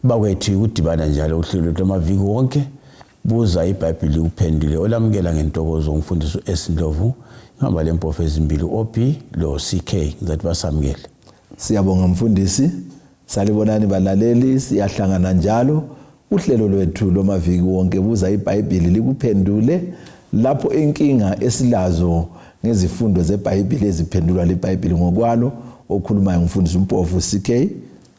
Bakwethu, ukudibana njalo uhlelo lwethu amaviki wonke, buza iBhayibhili uphendule. Olamukela ngentokozo umfundisi u-S Ndlovu, ihamba lempofu ezimbili, OB lo CK. Ngizathi basamukele. Siyabonga mfundisi. Salibonani balaleli, siyahlangana njalo uhlelo lwethu lomaviki wonke, buza iBhayibhili likuphendule, lapho inkinga esilazo ngezifundo zeBhayibhili eziphendulwa liBhayibhili ngokwalo. Okhulumayo ngumfundisi uMpofu CK.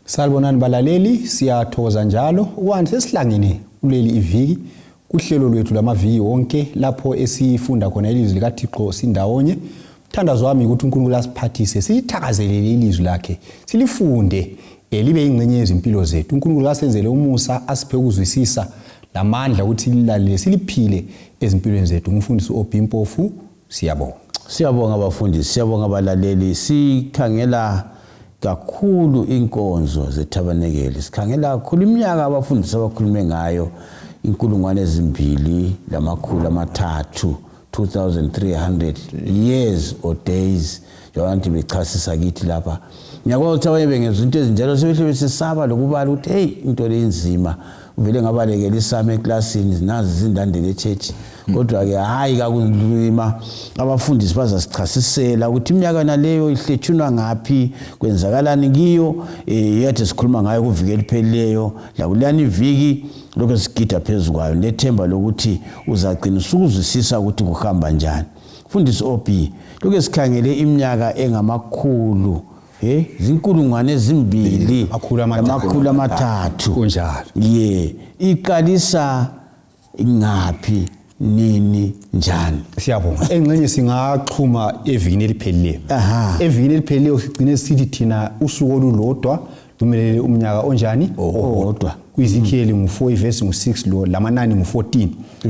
Salibonani balaleli, siyathokoza njalo ukubana sesihlangene kuleli iviki kuhlelo lwethu lwamaviki wonke, lapho esifunda khona ilizwi likaThixo sindawonye. Umthandazo wami ukuthi uNkulunkulu asiphathise, silithakazelele ilizwi lakhe, silifunde libe ingxenye yezimpilo zethu. UNkulunkulu kasenzele umusa, asiphe ukuzwisisa lamandla ukuthi sililalele, siliphile ezimpilweni zethu. Ngumfundisi OB Mpofu, siyabonga. Siyabonga abafundisi, siyabonga abalaleli. Sikhangela kakhulu inkonzo zethabanekeli, sikhangela kakhulu iminyaka abafundisi abakhulume ngayo, 2300, 2300 years or days, njengoba bechasisa kithi lapha. Ngiyakwazi ukuthi abanye bengezwa into ezinjalo sebehle besesaba lokubala ukuthi hey, into le inzima, uvele ngabalekela isami eklasini, nazi zindandele echechi. Kodwa-ke hhayi, kakunzima, abafundisi bazasichasisela ukuthi iminyaka naleyo ihletshunwa ngaphi, kwenzakalani kiyo. Yathi sikhuluma ngayo kuviki eliphelileyo lakuleyani iviki, lokhu sigida phezu kwayo. Nethemba lokuthi uzagcina usukuzwisisa ukuthi kuhamba njani. Mfundisi OB, lokhu sikhangele iminyaka engamakhulu, 2300. 300. Kunjalo. Ye, iqalisa ngaphi, nini, njani? Siyabonga. Engxenye singaxhuma evikini eliphelileyo. Evikini eliphelileyo sigcine sithi thina usuku olulodwa lumelele umnyaka onjani? Owodwa. KuEzekiel ngu-4 ivesi ngu-6, lo lamanani ngu-14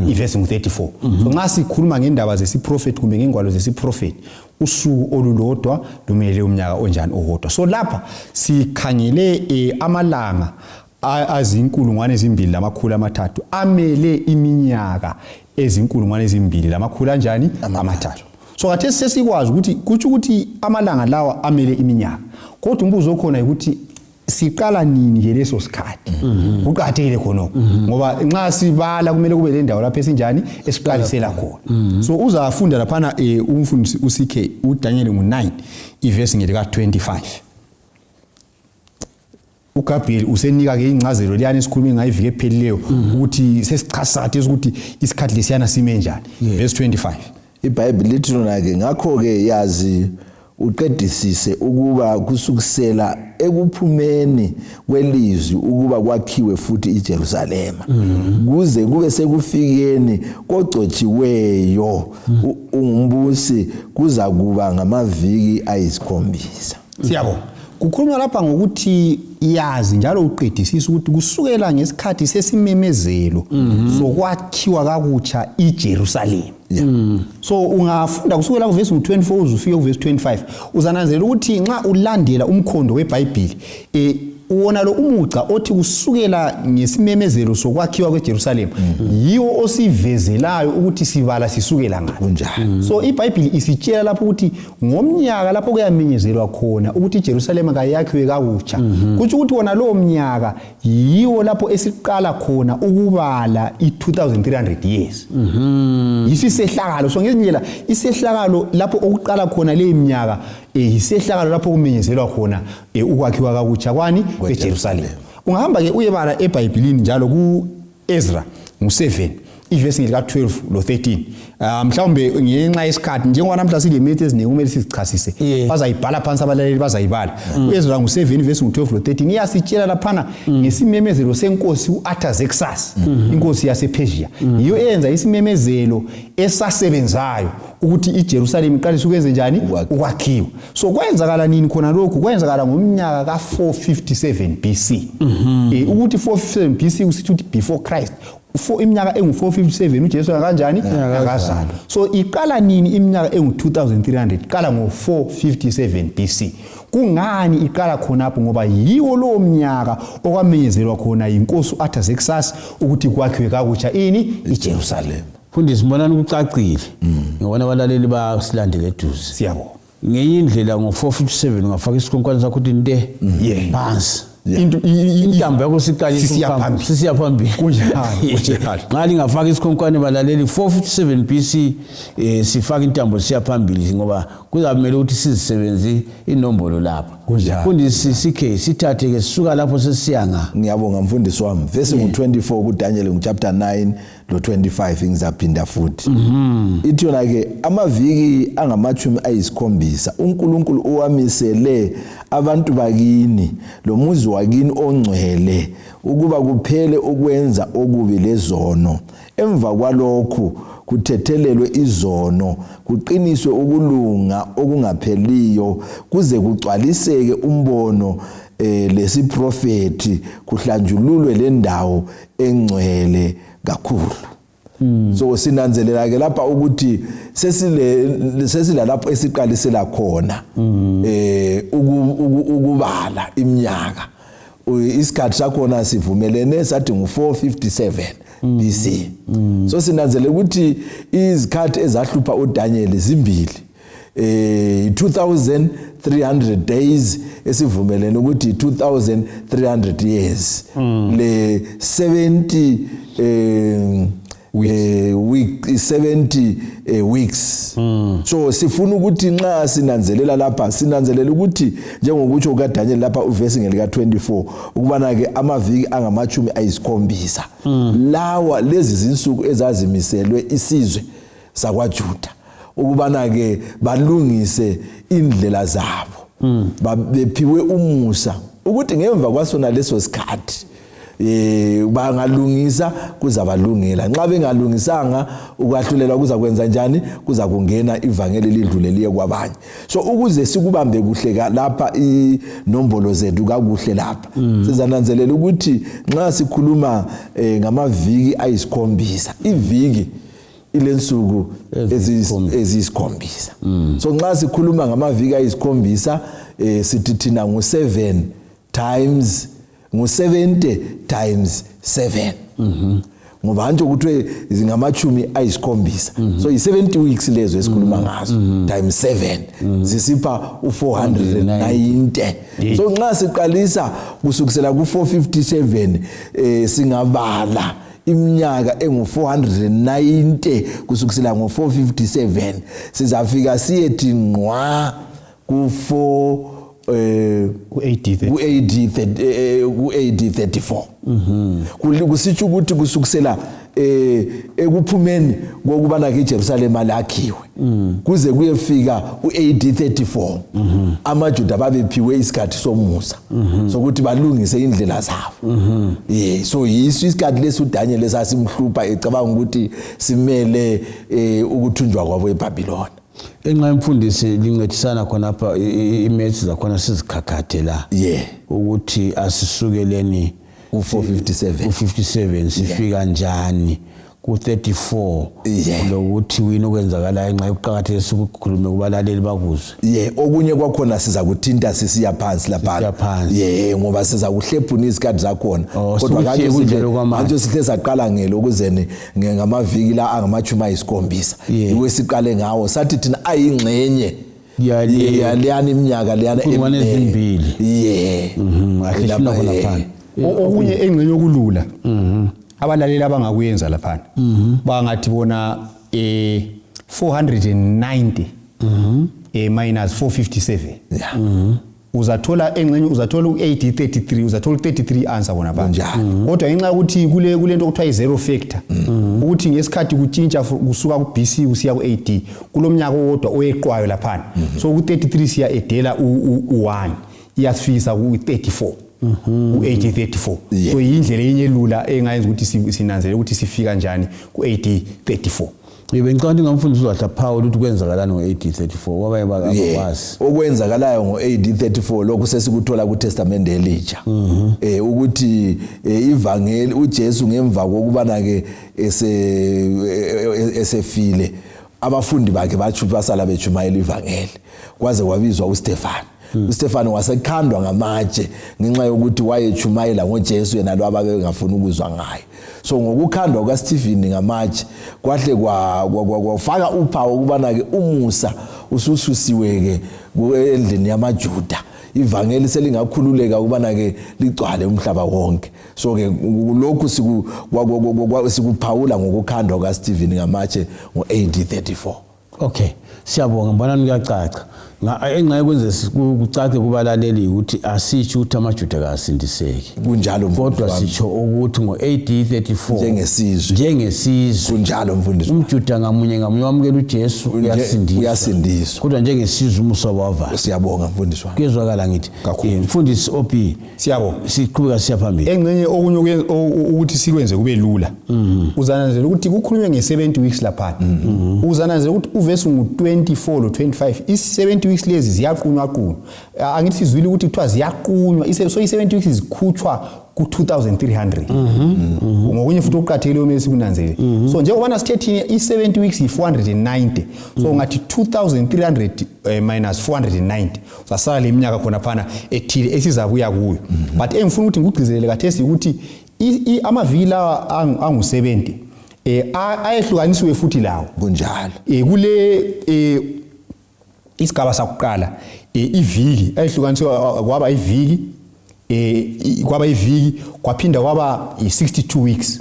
ivesi ngu-34. So nxa sikhuluma ngendaba zesiprofethi kumbe ngengwalo zesiprofethi, usuku olulodwa lumelele umnyaka onjani? Owodwa. So lapha sikhangele amalanga azi-2300 amele iminyaka ezi-2300 anjani? 300. So khathesi sesikwazi ukuthi kutsho ukuthi amalanga lawa amele iminyaka, kodwa umbuzo okhona ukuthi siqala nini ke leso sikhathi? Kuqakathekile khonokho, ngoba nxa sibala kumele kube le ndawo lapho esinjani, esiqalisela khona. So uzafunda laphana umfundisi uCK, uDaniel ngu-9 ivesi ngelika 25. UGabriel usenika ke incazelo liyana esikhulume ngayo iviki ephelileyo, ukuthi sesichasisa khathesi ukuthi isikhathi lesiyana sime njani. Verse 25. IBhayibhili lithi lona-ke, ngakho-ke yazi uqedisise ukuba kusukisela ekuphumeni kwelizwi ukuba kwakhiwe futhi iJerusalema kuze kube sekufikeni kogcotshiweyo ungumbusi kuza kuba ngamaviki ayisikhombisa. Siyabonga. Kukhulunywa lapha ngokuthi yazi njalo uqedisisa ukuthi kusukela ngesikhathi sesimemezelo sokwakhiwa kakutsha iJerusalem. So ungafunda kusukela kuvesi ngu-24 uze ufike kuvesi 25, uzananzelela ukuthi nxa ulandela umkhondo weBhayibhili, wona lo umugca othi kusukela ngesimemezelo sokwakhiwa kweJerusalem yiwo osivezelayo ukuthi sibala sisukela ngaphi. Kunjalo. So iBhayibhili isitshela lapho ukuthi ngomnyaka lapho kuyamenyezelwa khona ukuthi iJerusalema kayakhiwe kakutsha, kutsho ukuthi wona lowo mnyaka yiwo lapho esiqala khona ukubala i-2300 years. Yiso isehlakalo. So ngezindlela isehlakalo lapho okuqala khona leyi minyaka, yisehlakalo lapho kumenyezelwa khona ukwakhiwa kakutsha kwani? KweJerusalema. Ungahamba ke uyebala eBhayibhilini njalo ku-Ezra ngu-7 ivesi ngelika-12 lo-13. Mhlawumbe ngenxa yesikhathi, njengoba namhla sile-maths eziningi kumele sizichasise, bazayibhala phansi abalaleli, bazayibala. U-Ezra ngu-7 ivesi ngu-12 lo-13 iyasitshela laphana ngesimemezelo senkosi u-Artaxerxes, inkosi yasePersia. Yiyo eyenza isimemezelo esasebenzayo ukuthi iJerusalem iqalise ukwenze njani? Ukwakhiwa. So kwenzakala nini khona lokhu? Kwenzakala ngomnyaka ka-457 BC. Ukuthi 457 BC kusithi ukuthi before Christ, for iminyaka engu-457 uJesu kanjani? Akazalwa. So iqala nini iminyaka engu-2300? Iqala ngo-457 BC. Kungani iqala khonapho? Ngoba yiwo lowo mnyaka okwamenyezelwa khona yinkosi u-Artaxerxes ukuthi kwakhiwe kakutsha ini? IJerusalem. Mfundisi, mbonani kucacile. Ngibona abalaleli basilandele eduze. Siyabonga. Ngenye indlela ngo-457 ungafaka isikhonkwane sakho ukuthi nte phansi. Intambo yakho siqalisa Sisiya umkhambo, phambili. sisiya phambili. Kunjalo, kunjalo. Nxa lingafaka isikhonkwane balaleli 457 BC, sifaka intambo siya phambili, ngoba kuzamele ukuthi sizisebenzi inombolo lapha. Kunjalo. Mfundisi CK, sithathe ke sisuka lapho sesiya nga. Ngiyabonga mfundisi wami. Verse ngu-24 kuDaniel, ngu-chapter 9 lo 25, ngizaphinda futhi. Ithi yona ke amaviki angamachumi ayisikhombisa uNkulunkulu owamisele abantu bakini lomuzi wakini ongcwele ukuba kuphele ukwenza okubi lezono, emva kwalokhu kuthethelelwe izono, kuqiniswe ukulunga okungapheliyo, kuze kugcwaliseke umbono lesiprofethi, kuhlanjululwe le ndawo engcwele kakhulu. So sinanzelela ke lapha ukuthi sesile lapho esiqalisela khona ukubala iminyaka. Isikhathi sakhona sivumelene sathi ngu-457 BC. So sinanzelela ukuthi izikhathi ezahlupha uDaniel zimbili, 2300 days esivumelene ukuthi 2300 years, le 70 week, 70 weeks. So sifuna ukuthi nxa sinanzelela lapha, sinanzelela ukuthi njengokutsho kukaDaniel lapha uvesi ngelika 24 ukubana ke amaviki angamachumi ayisikhombisa lawa, lezi zinsuku ezazimiselwe isizwe sakwaJuda ukubana ke balungise indlela zabo, bephiwe umusa ukuthi ngemva kwasona leso sikhathi bangalungisa kuzabalungela, nxa bengalungisanga ukwahlulelwa kuza kwenza njani? Kuza kungena ivangeli lidlule liye kwabanye. So ukuze sikubambe kuhle lapha inombolo zethu kakuhle lapha, sizananzelela ukuthi nxa sikhuluma ngamaviki ayisikhombisa, iviki ilensuku Eziyisikhombisa. Eziyisikhombisa. So nxa sikhuluma ngamaviki ayisikhombisa, sithi thina ngu-7 times, ngu-70 times 7, ngoba hantsho kuthiwe zingamachumi ayisikhombisa, so yi-70 weeks lezo esikhuluma ngazo, times 7 zisipha u-490. So nxa siqalisa kusukisela ku-457, singabala iminyaka engu-490 kusukisela ngo-457, sizafika siyethi ngqwa ku-4 ku-AD ku-AD ku-AD 34. Kusitsho ukuthi kusukisela ekuphumeni kokubana ke iJerusalem lakhiwe kuze kuyefika u-AD 34, amaJuda babephiwe isikhathi somusa sokuthi balungise indlela zabo. Yeah, so yiso isikhathi lesi uDaniel esasimhlupha ecabanga ukuthi simele ukuthunjwa kwabo eBhabhiloni. Enxa imfundisi lincedisana khonapha, i-maths zakhona sizikhakhathe la ukuthi asisukeleni u-457 u-57 sifika njani ku-34, lokuthi wini okwenzakalayo, nxa kuqakatheke sikukhulume kubalaleli bakuzwe. Ye, okunye kwakhona siza kuthinta sisiya phansi Sisiya lapha. Phansi. Ye, ngoba siza kuhlephuna izikhathi zakhona. Oh, Kodwa sikutshiye kunjalo kwamanje. kanti sihle saqala ngelo ukuzeni ngamaviki la angamachumi ayisikhombisa, yiwo esiqale ngawo, sathi thina ayingxenye leyana iminyaka leyana Inkulungwane ezimbili. Ye. Ahle Lapha, sifuna khona ye. phana. Okunye engxenye okulula abalaleli abangakuyenza laphana, bangathi bona 490 minus 457, uzathola engxenye, uzathola u-AD 33, uzathola u-33 answer bona pha. Kunjalo. Kodwa ngenxa yokuthi kule nto okuthiwa i-zero factor, ukuthi ngesikhathi kutshintsha kusuka ku-BC kusiya ku-AD, kulo mnyaka owodwa oyeqwayo laphana, so ku-33 siya edela u-1, iyasifikisa ku-34, ku-AD 34. So yindlela enye elula engayenza ukuthi sinanzelele ukuthi sifika njani ku-AD 34. Yebo, ngicabanga ukuthi ngamfundisi uzahla phawula ukuthi kwenzakalani ngo-AD 34, kwabanye abakwazi. Okwenzakalayo ngo-AD 34, lokhu sesikuthola kuTestamente elitsha, ukuthi ivangeli uJesu ngemva kokubana ke esefile, abafundi bakhe batsho basala bechumayela ivangeli kwaze kwabizwa uStefan. uStefan wasekhandwa ngamatshe ngenxa yokuthi wayechumayela ngoJesu yena lo ababengafuni ukuzwa ngaye. So ngokukhandwa kukaStephen ngamatshe kwahle kwafaka uphawu ukubana ke umusa usususiwe ke endlini yamaJuda. Ivangeli selingakhululeka ukubana ke ligcwale umhlaba wonke. So ke lokhu sikuphawula ngokukhandwa kaStephen ngamatshe ngo-AD 34. Okay, siyabonga, mbonani kuyacaca. Engxenye kwenze kucace kubalaleli ukuthi asitsho ukuthi amaJuda kasindiseki. Kunjalo mfundisi Kodwa wami. sitsho ukuthi ngo-AD 34 Njengesizwe. Njengesizwe. Kunjalo mfundisi. Umjuda ngamunye ngamunye wamukela uJesu uyasindiswa. Uyasindiswa. Kodwa njengesizwe umusa wavala. Siyabonga mfundisi wami. Kuyezwakala ngithi. Kakhulu. Mfundisi OP. Siyabonga. Siqhubeka siya phambili. Engxenye okunye ukuthi sikwenze kube lula, uzananzela ukuthi kukhulunywe nge-70 weeks laphana, uzananzela ukuthi uvesi ngu-24 lo-25, i-70 weeks lezi ziyaqunywaqunywa. Angithi sizwile ukuthi kuthiwa ziyaqunywa, so i-70 weeks zikhutshwa ku-2300. Ngokunye futhi okuqakathekileyo kumele sikunanzelele, so njengobana sithe thina i-70 weeks yi-490, so ungathi 2300 minus 490, uzasala le minyaka khonaphana ethile esizabuya kuyo. But engifuna ukuthi ngikugcizelele khathesi ukuthi amaviki lawa angu-70 ayehlukanisiwe futhi lawo. Kunjalo. Kule isigaba sakuqala, iviki ayehlukanisiwe kwaba iviki, kwaba iviki, kwaphinda kwaba i-62 weeks,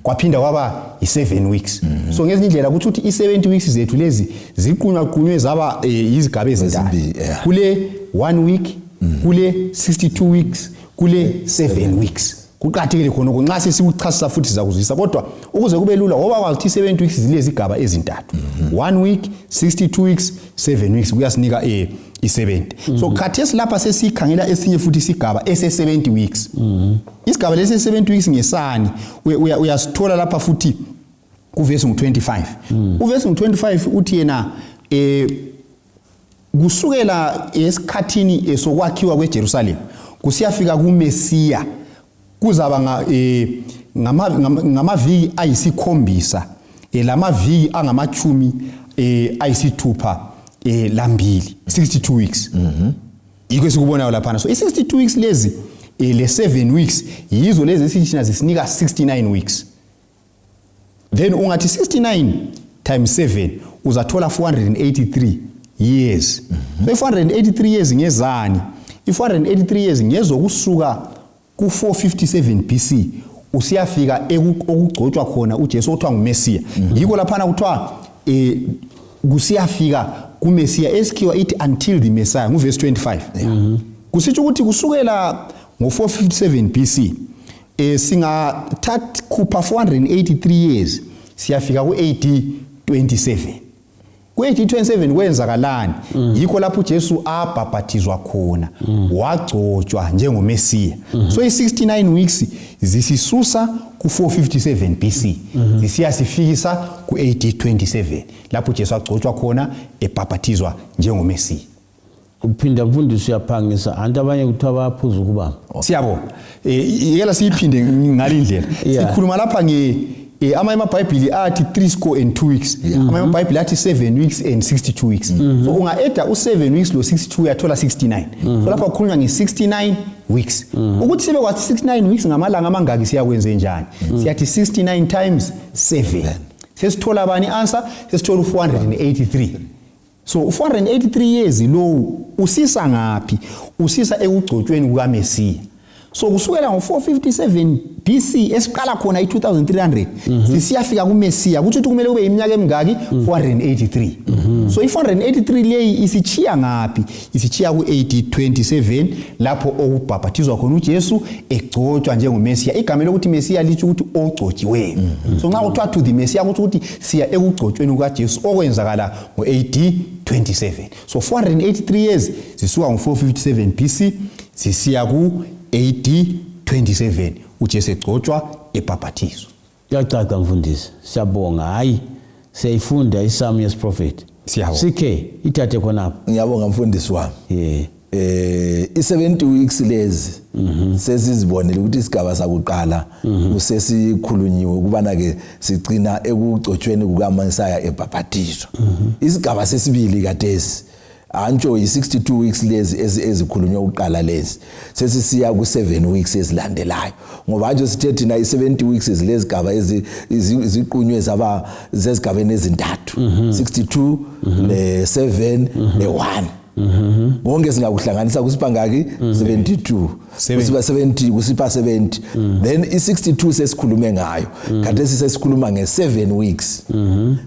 kwaphinda kwaba i-7 weeks. So ngezinye indlela kuthi ukuthi i-70 weeks zethu lezi ziqunywaqunywe zaba izigaba ezintathu. Ezimbili, yeah. Kule 1 week, kule 62 weeks, kule 7 weeks. Kuqakathekile khonokho, nxa sesikuchasisa futhi sizakuzwisisa, kodwa ukuze kube lula, ngoba kwazi ukuthi i-70 weeks zilezi igaba ezintathu, 1 week, 62 weeks, 7 weeks, kuyasinika i-70. So khathesi lapha sesikhangela esinye futhi isigaba ese-70 weeks. Isigaba lesi ese-70 weeks ngesani? Uyasithola lapha futhi kuvesi ngu-25. Uvesi ngu-25 uthi yena kusukela esikhathini sokwakhiwa kweJerusalem kusiyafika kuMesiya kuzaba ngamaviki ayisikhombisa, lamaviki angamachumi ayisithupha lambili, 62 weeks. Yikho esikubonayo laphana. So i-62 weeks lezi le 7 weeks yizo lezi esithi thina zisinika 69 weeks. Then ungathi 69 times 7 uzathola 483 years. So i-483 years ngezani? I-483 years ngezokusuka ku-457 BC usiyafika okugcotshwa khona uJesu othiwa nguMesiya. Yikho laphana kuthiwa kusiyafika kuMesiya, esikhiwa ithi until the Messiah, nguvesi 25. Kusitsho ukuthi kusukela ngo-457 BC singathatha khupha 483 years, siyafika ku-AD 27. Ku-AD 27 kwenzakalani? Yikho lapho uJesu abhabhathizwa khona, wagcotshwa njengoMesiya. So i-69 weeks zisisusa ku-457 BC zisiya sifikisa ku-AD 27, lapho uJesu agcotshwa khona ebhabhathizwa njengoMesiya. Uphinda mfundisi, uyaphangisa, anti abanye kuthiwa bayaphuza ukubamba. Siyabonga. Yekela siyiphinde ngalindlela. Sikhuluma lapha nge amanye amabhayibhili athi 3 score and 2 weeks, amanye amabhayibhili athi 7 weeks and 62 weeks. So unga-eda u-7 weeks lo 62, uyathola 69. So lapha kukhulunywa nge-69 weeks. Ukuthi sibe kwathi 69 weeks ngamalanga amangaki, siyakwenze njani? Siyathi 69 times 7, sesithola bani answer? Sesithola u-483. So u-483 years lowu usisa ngaphi? Usisa ekugcotshweni kukaMesiya. So kusukela ngo-457 BC esiqala khona i-2300 sisiyafika kuMesiya, kutsho ukuthi kumele kube iminyaka emingaki? 483. So i-483 leyi isichiya ngaphi? Isichiya ku-AD 27, lapho okubhabhathizwa khona uJesu egcotshwa njengoMesiya. Igama lokuthi Mesiya litsho ukuthi ogcotshiweyo. So nxa kuthiwa to the Mesiya, kutsho ukuthi siya ekugcotshweni kukaJesu okwenzakala ngo-AD 27. So 483 years zisuka ngo-457 BC zisiya ku-AD 27, uJesu egcotshwa, ebhabhathizwa. Kuyacaca mfundisi, siyabonga. Hayi, siyayifunda isamu yesiprofethi. Siyabonga. CK, ithathe khonapho. Ngiyabonga mfundisi wami. I-70 weeks lezi sesizibonile ukuthi isigaba sakuqala kusesikhulunyiwe ukubana ke sigcina ekugcotshweni kukaMesaya ebhabhathizwa. Isigaba sesibili kadesi antsho yi-62 weeks lezi ezikhulunywe ukuqala lezi, sesisiya ku-7 weeks ezilandelayo, ngoba antsho sithe thina i-70 weeks zilezigaba ziqunywe zaba zezigabeni ezintathu, 62 le 7 le 1. Konke singakuhlanganisa kusipha ngaki? 72. Kusipha 70, kusipha 70. Then i-62 sesikhulume ngayo. Khathesi sesikhuluma nge-7 weeks.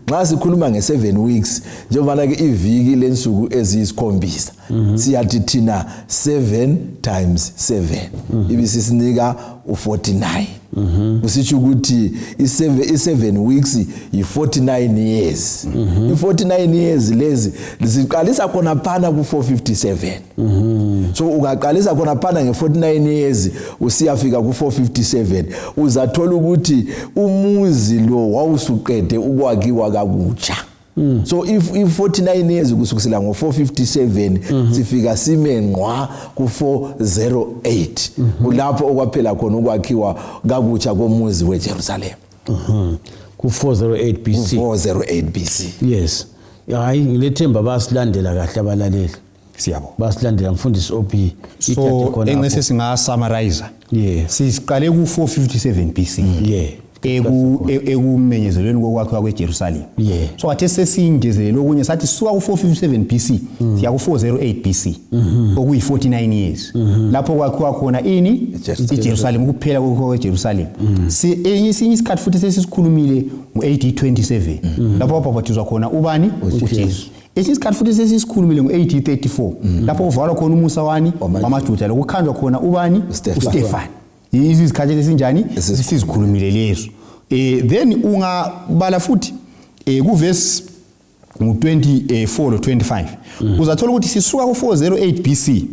Nxa sikhuluma nge-7 weeks, njengoba ke iviki lensuku eziyisikhombisa, siyathi thina 7 times 7 ibisisinika u-49. Kusitsho ukuthi i-7 weeks yi-49 years. I-49 years lezi ziqalisa khona phana ku-457. So ungaqalisa khona phana nge-49 years usiyafika ku-457, uzathola ukuthi umuzi lo wawusuqede ukwakhiwa kakutsha. So if 49 years kusukisela ngo-457 sifika sime ngqwa ku-408, kulapho okwaphela khona ukwakhiwa kakutsha komuzi weJerusalem. Ku-408 BC. 408 BC. Yes, hayi, ngilethemba bayasilandela kahle abalaleli. Siyabonga. Basilandela, mfundisi OB. So engcese singa-summarize. Siqale ku-457 BC ekumenyezelweni kokwakhiwa kweJerusalem. So khathesi sesingezelele okunye, sathi sisuka ku-457 BC siya ku-408 BC, okuyi-49 years, lapho kwakhiwa khona ini? IJerusalem. IJerusalem, kuphela kokwakhiwa kweJerusalem. Enye esinye isikhathi futhi sesisikhulumile ngo-AD 27, lapho kwabhabhathizwa khona ubani? UJesu. Esinye isikhathi futhi sesisikhulumile ngo-AD 34, lapho kuvalwa khona umusa wani? Wamajuda. Wamajuda, lokukhanjwa khona ubani? UStefan. UStefan. Yizo izikhathi esinjani? Sizikhulumile lezo. Then ungabala futhi kuvesi ngu-24 lo 25, uzathola ukuthi sisuka ku-408 BC,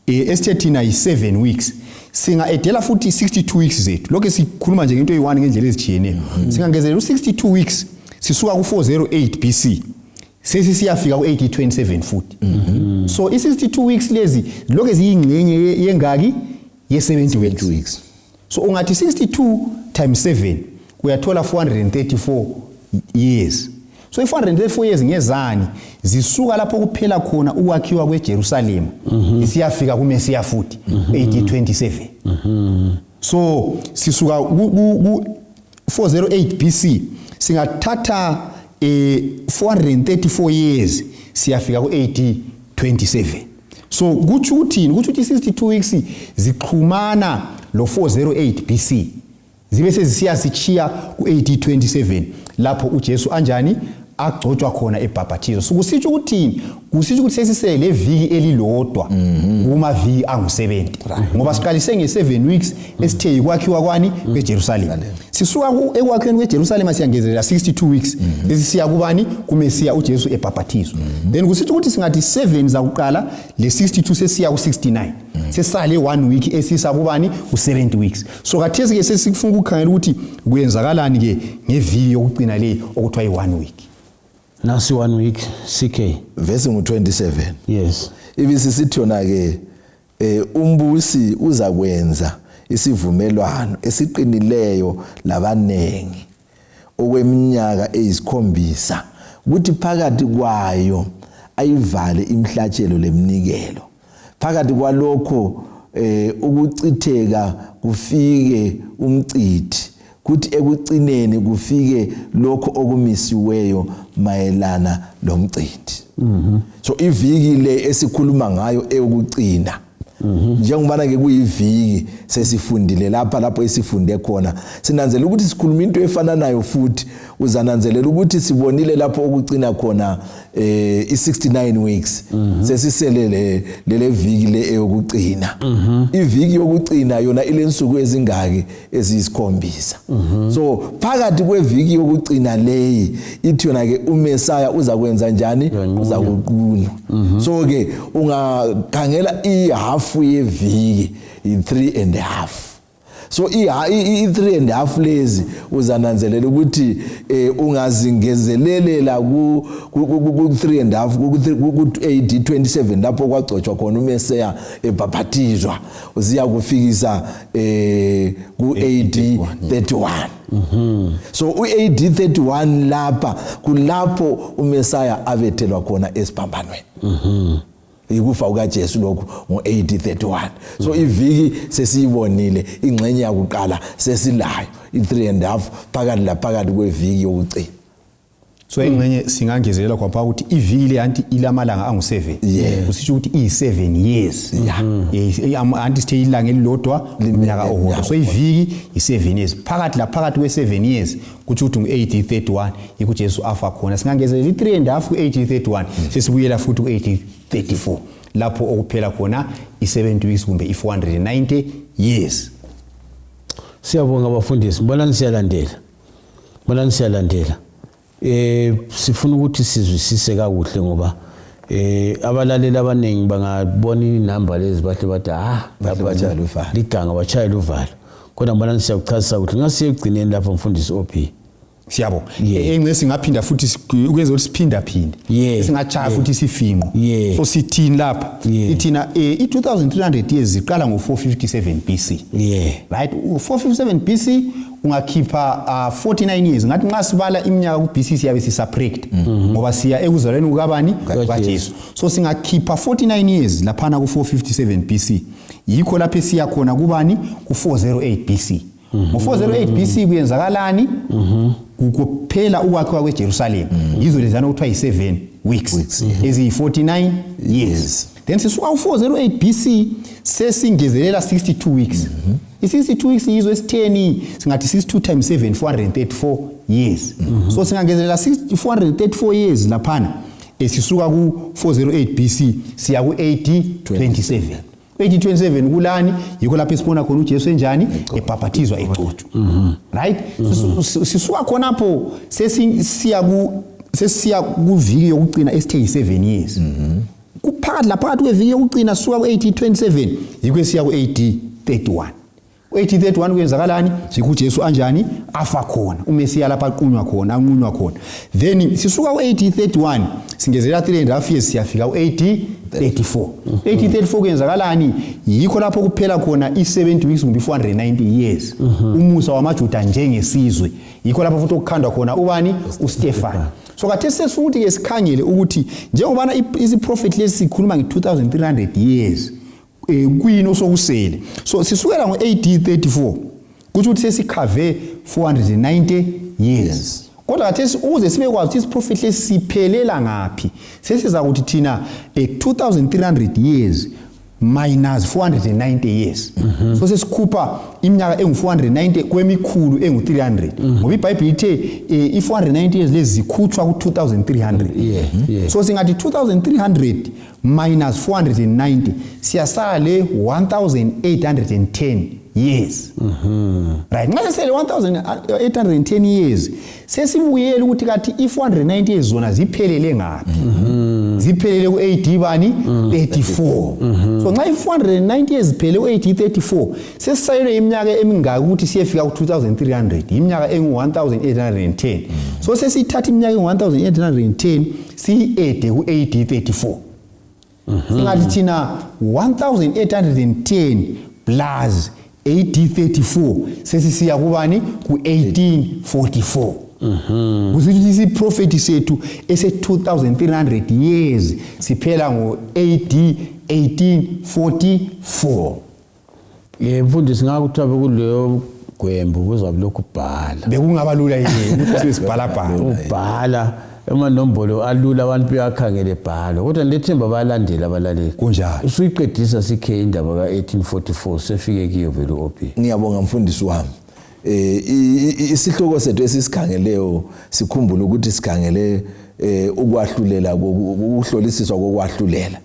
esithe thina yi-7 weeks, singa-edela futhi 62 weeks zethu. Lokho sikhuluma nje ngento eyi-1 ngendlela ezitshiyeneyo. Singangezelela u-62 weeks, sisuka ku-408 BC sesisiyafika ku-AD 27 futhi. So i-62 weeks lezi lokho ziyingxenye yengaki? Ye-70 weeks. Weeks. So ungathi 62 times 7, uyathola 434 years. So i-434 years ngezani? Zisuka lapho kuphela khona ukwakhiwa kweJerusalem isiyafika kuMesiya futhi, AD 27. So sisuka ku 408 BC, singathatha 434 years, siyafika ku AD 27. So kutsho ukuthini? Kutsho ukuthi 62 weeks zixhumana lo 408 BC, zibe sezisiya sichiya ku-AD 27, lapho uJesu anjani? Agcotshwa khona, ebhabhathizwa. So kusitsho ukuthini? Kusitsho ukuthi sesisele viki elilodwa kumaviki angu-70, ngoba siqalise nge-7 weeks esithe yikwakhiwa kwani? KweJerusalem. Sisuka ekwakhiweni kweJerusalem, siyangezelela 62 weeks, sesisiya kubani? KuMesiya uJesu ebhabhathizwa. Then kusitsho ukuthi singathi 7 zakuqala le 62, sesiya ku-69, sesale 1 week esisa kubani? Ku-70 weeks. So khathesi-ke sesikufuna ukukhangela ukuthi kuyenzakalani-ke ngeviki yokugcina le okuthiwa yi-1 week. Nasi 1 week, CK. Vesi ngu-27. Yes. Ibisisithi yona ke umbusi uzakwenza isivumelwano esiqinileyo labanengi okweminyaka eyisikhombisa, kuthi phakathi kwayo ayivale imhlatshelo leminikelo. Phakathi kwalokho ukuchitheka kufike umcithi, kuthi ekucineni kufike lokho okumisiweyo mayelana lomcithi. So iviki le esikhuluma ngayo eyokucina, njengobana ke kuyiviki sesifundile lapha, lapho esifunde khona sinanzelela ukuthi sikhuluma into efananayo futhi. Uzananzelela ukuthi sibonile lapho okucina khona i-69 weeks, sesisele lele viki le eyokucina. Iviki yokucina yona ilensuku ezingaki? Eziyisikhombisa. So phakathi kweviki yokucina leyi, ithi yona ke uMesaya uza kwenza njani? Uza kuqunywa. So ke ungakhangela ihafu yeviki yi-3 and a half. So i-3 and a half lezi uzananzelela ukuthi ungazingezelelela ku 3 and a half ku AD 27, lapho kwagcotshwa khona uMesiya ebhabhathizwa, uziya kufikisa ku AD 31. So u-AD 31 lapha kulapho uMesaya abethelwa khona esiphambanweni. Yikufa kukaJesu lokhu ngo-AD 31. So iviki sesiyibonile, ingxenye yakuqala sesilayo, i-3 and a half phakathi la phakathi kweviki yokucina. So engxenye singangezelela khonapha ukuthi iviki le anti ilamalanga angu-7, kusitsho ukuthi iyi-7 years. Anti sithe ilanga elilodwa umnyaka owodwa, so iviki yi-7 years. Phakathi la phakathi kwe-7 years kutsho ukuthi ngu-AD 31, yikho uJesu afa khona. Singangezelela i-3 and half ku-AD 31, sesibuyela futhi ku-AD 34, lapho okuphela khona i-70 weeks kumbe i-490 years. Siyabonga abafundisi, mbonani siyalandela, mbonani siyalandela. Sifuna ukuthi sizwisise kakuhle, ngoba abalaleli abaningi bangabona inamba lezi bahle bathi ah, Bahle batshayele uvalo. Liganga batshayela uvalo, kodwa mbonani siyakuchazisa kuhle. Ngasiye ekugcineni lapho, mfundisi OP. Siyabonga. Engxe singaphinda futhi ukwenza ukuthi siphindaphinde, singachaya futhi isifinqo. So sithini lapha? Ithina i-2300 years ziqala ngo-457 BC. Right, u-457 BC ungakhipha 49 years. Ngathi nxa sibala iminyaka ku-BC siyabe sisubtract, ngoba siya ekuzalweni kukabani? KaJesu. So singakhipha 49 years laphana ku-457 BC, yikho lapho esiya khona kubani? Ku-408 BC. Ngo-408 BC kuyenzakalani? Kuphela ukwakhiwa kweJerusalem. Yizo lezana okuthiwa yi-7 weeks, Weeks, eziyi-49 years. Then sisuka ku-408 BC sesingezelela 62 weeks. I-62 weeks yizo esitheni? Singathi 62 times 7, 434 years. So singangezelela 434 years laphana, sisuka ku-408 BC siya ku-AD 27. AD 27 kulani? Yikho lapho esibona khona uJesu enjani? Ebhaphathizwa, egcotshwa, right? Sisuka khonapho sesiya ku sesiya kuviki yokugcina esithe yi-7 years. Kuphakathi laphakathi kweviki yokugcina, sisuka ku-AD 27, yikho esiya ku-AD 31. Ku-AD 31 kuyenzakalani? Yikho uJesu anjani? Afa khona, uMesiya lapho aqunywa khona, anqunywa khona. Then sisuka ku-AD 31 singezela 3 and half years, siyafika ku-AD 34. AD 34 kuyenzakalani? Yikho lapho kuphela khona i-70 weeks kumbe i-490 years, umusa wamaJuda njengesizwe. Yikho lapho futhi okukhandwa khona ubani? UStefan. So khathesi sesifuna ukuthi-ke sikhangele ukuthi njengobana isiprofethi lesi sikhuluma nge-2300 years, kuyini osokusele? So sisukela ngo-AD 34, kutsho ukuthi sesikhave 490 years. Kodwa khathesi ukuze sibekwazi ukuthi isiprofethi lesi siphelela ngaphi, sesiza kuthi thina 2300 years minus 490 years. So sesikhupha iminyaka engu-490 kwemikhulu engu-300, ngoba iBhayibhili ithe i-490 years lezi zikhutshwa ku-2300. So singathi 2300 minus 490, siyasala le 1810 years, right? Nxa sesele 1810 years, sesibuyele ukuthi kathi i-490 years zona ziphelele ngaphi? Ziphelele ku-AD bani? 34. So nxa i-490 years ziphelele ku-AD 34, sesisayelwe iminyaka emingaki ukuthi siyefika ku-2300? Iminyaka engu-1810. So sesiyithatha iminyaka engu-1810 siyi-add ku-AD 34. Singathi thina 1810 plus AD 34, sesisiya kubani? Ku-1844. Kusithi ukuthi isiprofethi sethu ese-2300 years siphela ngo-AD 1844. Ye mfundisi, ngakuthiwa bekuleyo gwembu kuzabe lokhu ubhala. Bekungaba lula yini ukuthi sibe sibhalabhala? Ubhala amanombolo alula, abantu beyakhangele bhalwa, kodwa lethemba bayalandela abalaleli. Kunjalo. Usuyiqedisa sikhe indaba ka-1844, sefike kiyo vele u-OP. Ngiyabonga, mfundisi wami. Isihloko sethu esisikhangeleyo, sikhumbule ukuthi sikhangele ukwahlulela, ukuhlolisiswa kokwahlulela.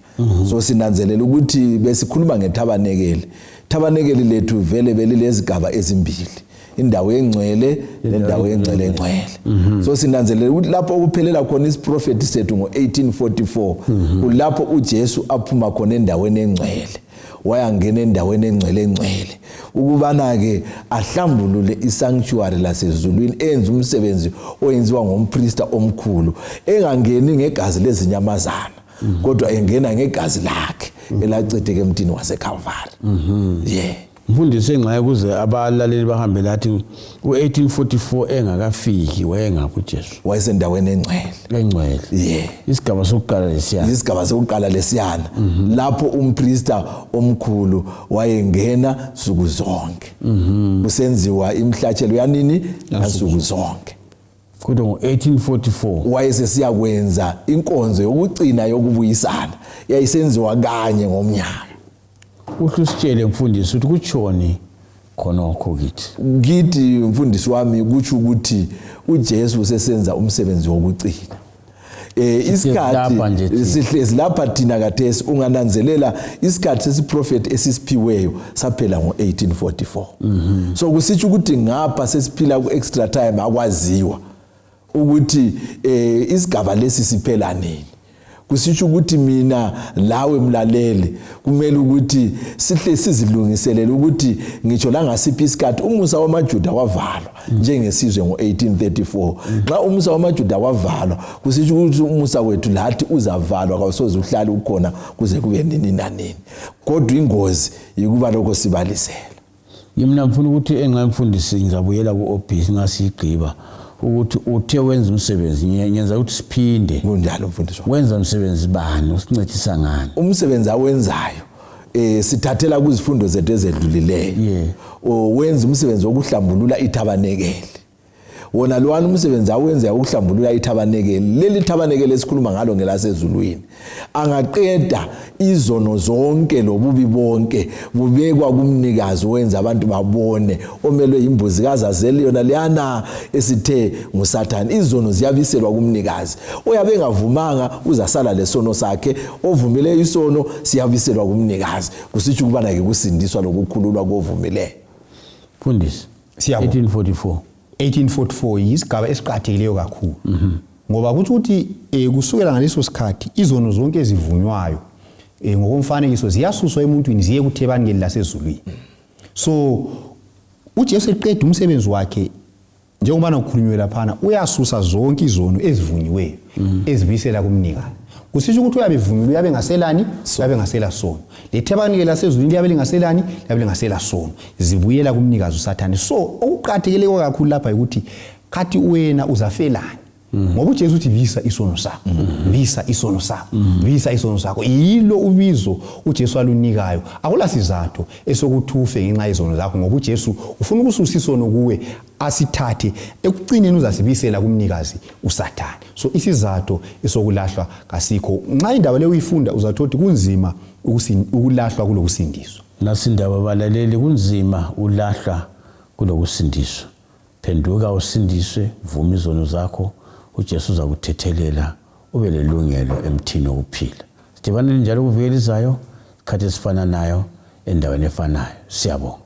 So sinanzelela ukuthi besikhuluma ngethabanekeli. Thabanekeli lethu vele belilezigaba ezimbili, indawo engcwele nendawo engcwele engcwele. So sinanzelela ukuthi lapho okuphelela khona isiprofethi sethu ngo-1844, kulapho uJesu aphuma khona endaweni engcwele wayangena endaweni engcwele engcwele, ukubana-ke ahlambulule isanctuary lasezulwini, enze umsebenzi oyenziwa ngumprista omkhulu, engangeni ngegazi lezinyamazana, kodwa engena ngegazi lakhe elachitheka emthini waseKalvari, yeah. Mfundisi, engxaye ukuze abalaleli bahambe lathi, u-1844 engakafiki wayengaphi uJesu? Wayesendaweni engcwele. Engcwele. Yeah. Isigaba sokuqala lesiyana. Isigaba sokuqala lesiyana, lapho umprista omkhulu wayengena suku zonke, kusenziwa imhlatshelo yanini? Nasuku zonke. Kodwa ngo-1844 wayesesiyakwenza inkonzo yokucina yokubuyisana, yayisenziwa kanye ngomnyaka. Uhle usitshele mfundisi ukuthi kutshoni khonokho kithi. Kithi mfundisi wami kutsho ukuthi uJesu usesenza umsebenzi wokucina. Isikhathi sihlezi lapha thina kathesi, ungananzelela isikhathi sesiprofethi esisiphiweyo saphela ngo-1844. So kusitsho ukuthi ngapha sesiphila ku-extra time, akwaziwa ukuthi isigaba lesi siphela nini. Kusitsho ukuthi mina lawe mlaleli kumele ukuthi sihle sizilungiselele ukuthi ngitsho langasiphi isikhathi umusa wamaJuda wavalwa njengesizwe ngo-1834. Nxa umusa wamaJuda wavalwa, kusitsho ukuthi umusa wethu lathi uzavalwa, kawusoze uhlale ukhona kuze kube nini nanini. Kodwa ingozi yikuba lokho sibalisela. Mina ngifuna ukuthi enxa mfundisi ngizabuyela ku-OB singasiyigqiba ukuthi uthe wenza umsebenzi, ngenza ukuthi siphinde. Kunjalo mfundisi. Wenza umsebenzi bani, usincedisa ngani? Umsebenzi awenzayo sithathela kuzifundo zethu ezedlulileyo. Wenza umsebenzi wokuhlambulula ithabanekele. Wona lwana umsebenzi awenza ukuhlambulula ithabanekele, leli thabanekele esikhuluma ngalo ngelasezulwini. Angaqeda izono zonke lobubi bonke bubekwa kumnikazi owenza abantu babone, omelwe yimbuzi kazazeli yona leyana esithe nguSathane. Izono ziyabiselwa kumnikazi, oyabe engavumanga uzasala lesono sakhe, ovumileyo isono siyabiselwa kumnikazi. Kusitsho ukubana-ke kusindiswa lokukhululwa kovumileyo. Mfundisi, 1844 1844 yisigaba esiqakathekileyo kakhulu, ngoba kutsho ukuthi kusukela ngaleso sikhathi izono zonke ezivunywayo ngokomfanekiso ziyasuswa emuntwini ziye kuthebanikeli lasezulwini. So uJesu eqeda umsebenzi wakhe, njengoba kukhulunywe laphana, uyasusa zonke izono ezivunyiweyo ezibuyisela kumnikazi. Kusitsho ukuthi uyabe evumile, uyabe ngaselani, uyabe ngasela sono. Lethebanikeli lasezulwini liyabe lingaselani, liyabe lingasela sono, zibuyela kumnikazi uSathane. So okuqakathekileyo kakhulu lapha ukuthi khathi wena uzafelani, ngoba uJesu uthi bisa isono sakho, bisa isono sakho, bisa isono sakho. Yilo ubizo uJesu alunikayo. Akula sizatho esokuthi ufe ngenxa yezono zakho, ngoba uJesu ufuna ukususa isono kuwe asithathe, ekucineni uzasibisela kumnikazi uSathane. So isizatho esokulahlwa kasikho. Nxa indaba leyo uyifunda, uzathola ukuthi kunzima ukulahlwa kulokusindiswa. Nasindaba balaleli, kunzima ulahlwa kulokusindiswa. Phenduka usindiswe, vuma izono zakho, uJesu uzakuthethelela, ube lelungelo emthini wokuphila. Sidibanele njalo kuviki elizayo, isikhathi esifananayo, endaweni efanayo. Siyabonga.